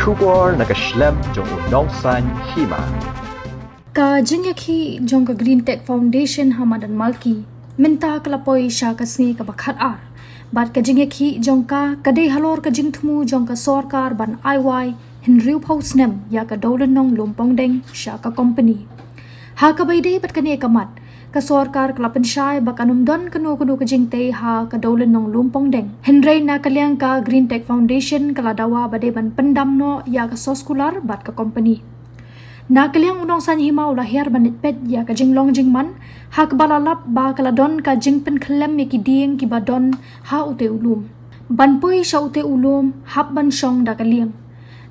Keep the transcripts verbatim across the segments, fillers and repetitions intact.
Khubor na ka shlem jong u Nongsaiñ Hima. Ka jingïakhih jong ka Green Tech Foundation ha madan Malki mynta ka la poi sha ka sngi kaba khatar. Bad ka jingïakhih jong ka ka dei halor ka jingthmu jong ka sorkar ban ai wai hynriewphew snem ïa ka dewlynnong Lumpongdeng sha ka kompani. Ha kaba ïadei bad kane ka mat, ka sorkar ka la pynshai ba kan ym don kano kano ka jingtei ha ka dewlynnong Lumpongdeng. Hynrei na ka liang ka Green Tech Foundation ka la dawa ba dei ban pyndam noh ïa ka soskular bad ka kompani. Na ka liang u Nongsaiñ Hima u la hiar ban leit peit ïa ka jinglong jingman, ha kaba la lap ba ka la don ka jingpynkhyllem ïa ki dieng kiba don ha utei u lum. Ban poi sha utei u lum hap ban shong da ka lieng.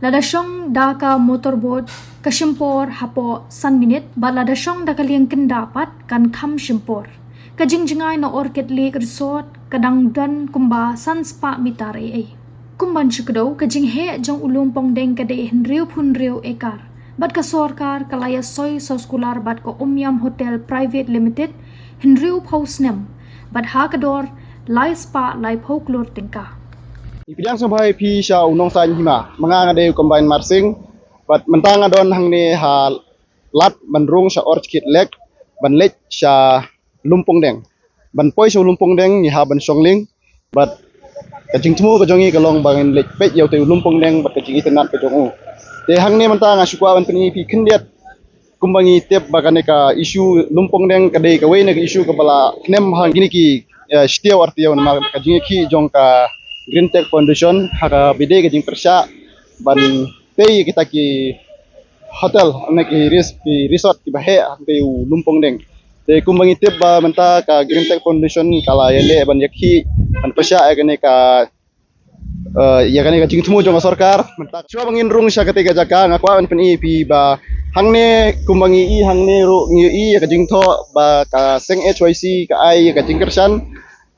Lada shong da ka motorboat ka shim por hapoh san minit, bad lada shong da ka lieng kynda pat kan kham shim por. Ka jingjngai na Orchid Lake Resort ka dang don kumba san spah mitar ei ei. Kum ban shu kdew, ka jingheh jong u Lumpongdeng ka dei hynriewphew hynriew ekar. Bad ka sorkar ka la ïasoi soskular bad ka Umiam Hotel Private Limited hynriewphew snem. Bad ha ka dor lai spah laiphew klur tyngka. Ngi pdiang sngewbha ïa phi sha u Nongsaiñ Hima. Ma nga nga dei u Combine Marsing. Bad mynta nga don hangne ha lad ban rung sha Orchid Lake ban leit sha Lumpongdeng. Ban poi sha Lumpongdeng ngi hap ban shong lieng. Bad ka jingthmu ka jong ngi ka long ba ngin leit peit ïa utei u Lumpongdeng bad ka jingitynnad ka jong u. Te hangne mynta nga shu kwah ban pyni ïa phi khyndiat kumba ngi tip ba kane ka issue Lumpongdeng ka dei kawei na ka issue kaba la knem ha kine ki, eh, shitiew artiew namar ka jingïakhih jong ka Green Tech Foundation ha kaba ïadei ka jingpyrshah ban tei kita ki hotel, ne ki res-, ki resort kiba heh hangtei u Lumpongdeng. Te kumba ngi tip ba mynta ka Green Tech Foundation ka la ïaleh ban ïakhih, ban pyrshah ïa kane ka, eh, ïa kane ka jingthmu jong ka sorkar. Mynta shuwa ba ngin rung sha katei ka jaka nga kwah ban pyni ïa phi ba hangne kumba ngi i hangne ruh ngi i ïa ka jingthoh ba ka seng H Y C ka ai ïa ka jingkyrshan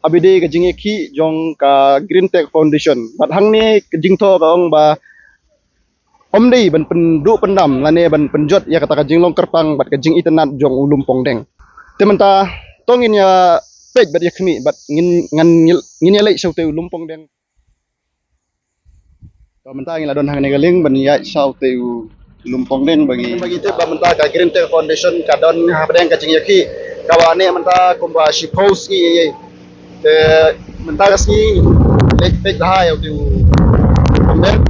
ha kaba ïadei ka jingïakhih jong ka Green Tech Foundation. Bad hangne ka jingthoh ka ong ba ym dei ban pynduh pyndam lane ban pynjot ïa kata ka jinglong kyrpang bad ka jingitynnad jong u Lumpongdeng. Te mynta to ngin ïa peit bad ïa khmih bad ngin, ngan ngin, ngin ïa leit sha utei u Lumpongdeng. To mynta ngi la don hangne ka lieng ban ïaid sha utei u Lumpongdeng ba ngi, ba ngi tip ba mynta ka Green Tech Foundation ka don hapdeng ka jingïakhih kaba ne mynta kumba shiphew sngi. Te mynta ka sngi leit peit bha ïa utei u Lumpongdeng.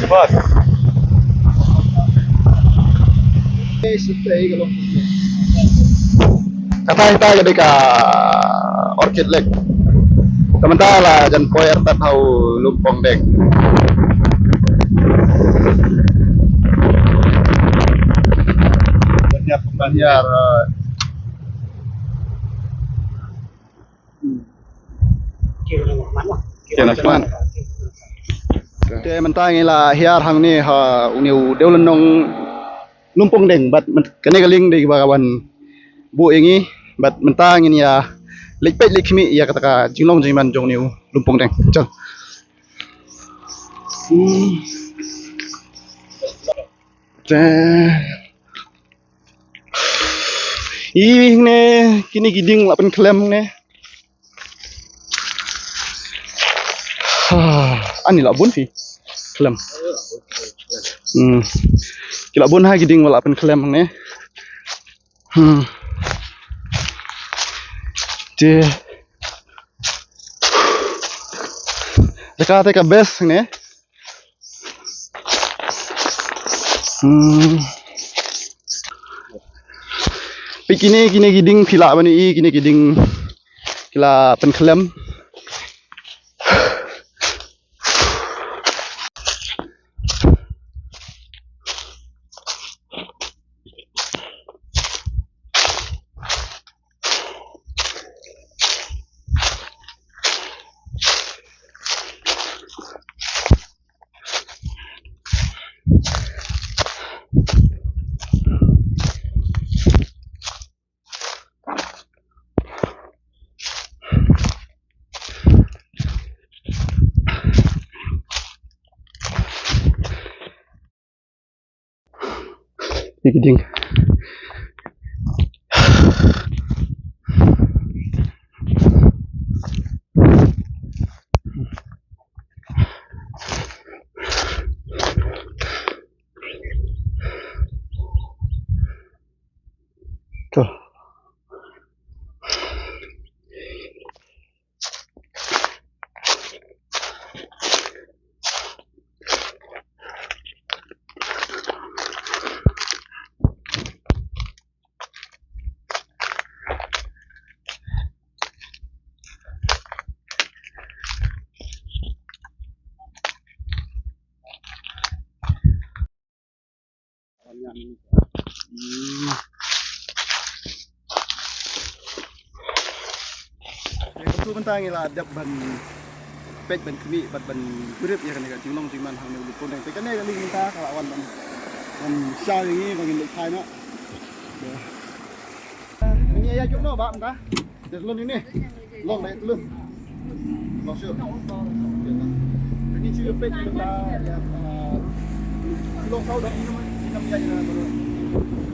Bas. Kata ita ka dei ka Orchid Lake. Ka mynta la jan poi artat ha u Lumpongdeng. Banyak, banyak, eh, Kiew Nongman. Te mynta ngi la hiar hangne ha une u dewlynnong Lumpongdeng bad myn-, kane ka lieng dei kaba ka wan buh ïa ngi bad mynta ngin ïa leit peit leit khmih ïa kata ka jinglong jingman jong une u Lumpongdeng. Chal. Hmm. Te. Ih, ne, kine ki dieng la pynkhlem ne. Ha, ani la bun phi. Khlem. Hmm. Ki la bun ha ki dieng la pynkhlem ne. Hmm. Te. Te ka, te ka best ne. Hmm. Peit kine, kine ki dieng phi lah ban ïohi, kine ki dieng ki la pynkhlem. Ïa ki dieng. Mynta ngi la dep ban peit ban khmih bad ban kurim ïa kane ka jinglong jingman hangne u Lupon Deng. Te kane ka lieng mynta ka la wan ban ban sha ïa ngi ba ngin leit phai noh. Ngi ïa jop noh ba mynta. Te lon ïa ne. Long dei lon. Long shu. Ngi shu peit mynta ïa, ah, long saw dang ïa ïa ïa.